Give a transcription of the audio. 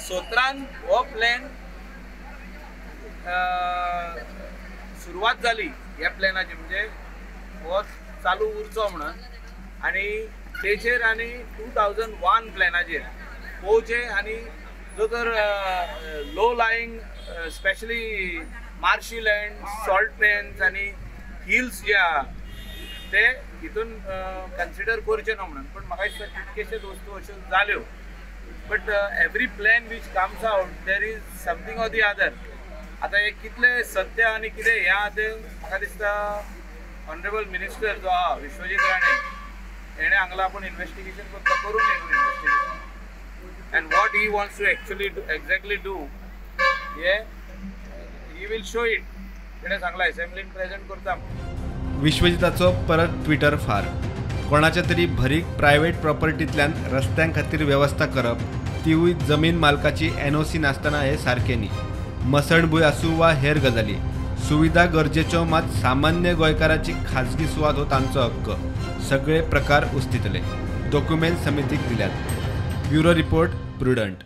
सतरान हो प्लॅन सुरवात जाली ह्या प्लॅनाची, म्हणजे हो चालू उरचो म्हणून, आनी तेचेर आनी 2001 प्लॅनाचेर पळोवचें. आनी जो तर low lying specially marshy land, salt pans आनी हिल्स जे आहा ते हितून कन्सिडर करचे ना म्हणून. पूण म्हाका दिसता कितकेशेच वस्तू अश्यो जाल्यो, but every plan which comes out there is something or the other. आतां हे कितले सत्य आनी कितें हें आहा तें म्हाका दिसता ऑनरेबल मिनिस्टर जो आहा विश्वजीत राणे हेणें हांगला आपूण इन्वेस्टिगेशन करता, करून investigation and what he wants to actually exactly do hey he will show it. तेणें सांगलां असेंब्लीन प्रेजेंट करता. विश्वजिताचो परत ट्विटर फार. कोणाच्या तरी भरीक प्रायव्हेट प्रॉपर्टींतल्यान रस्त्यां खातीर वेवस्था करप, तिवूय जमीन मालकाची एनओसी नासतना हे सारकें न्ही. मसणभूंय आसूं वा हेर गजाली, सुविधा गरजेच्यो, मात सामान्य गोंयकाराची खाजगी सुवात हो तांचो हक्क. सगळे प्रकार उस्तितले. डॉक्युमेंट समितीक दिल्यात. Bureau report, Prudent.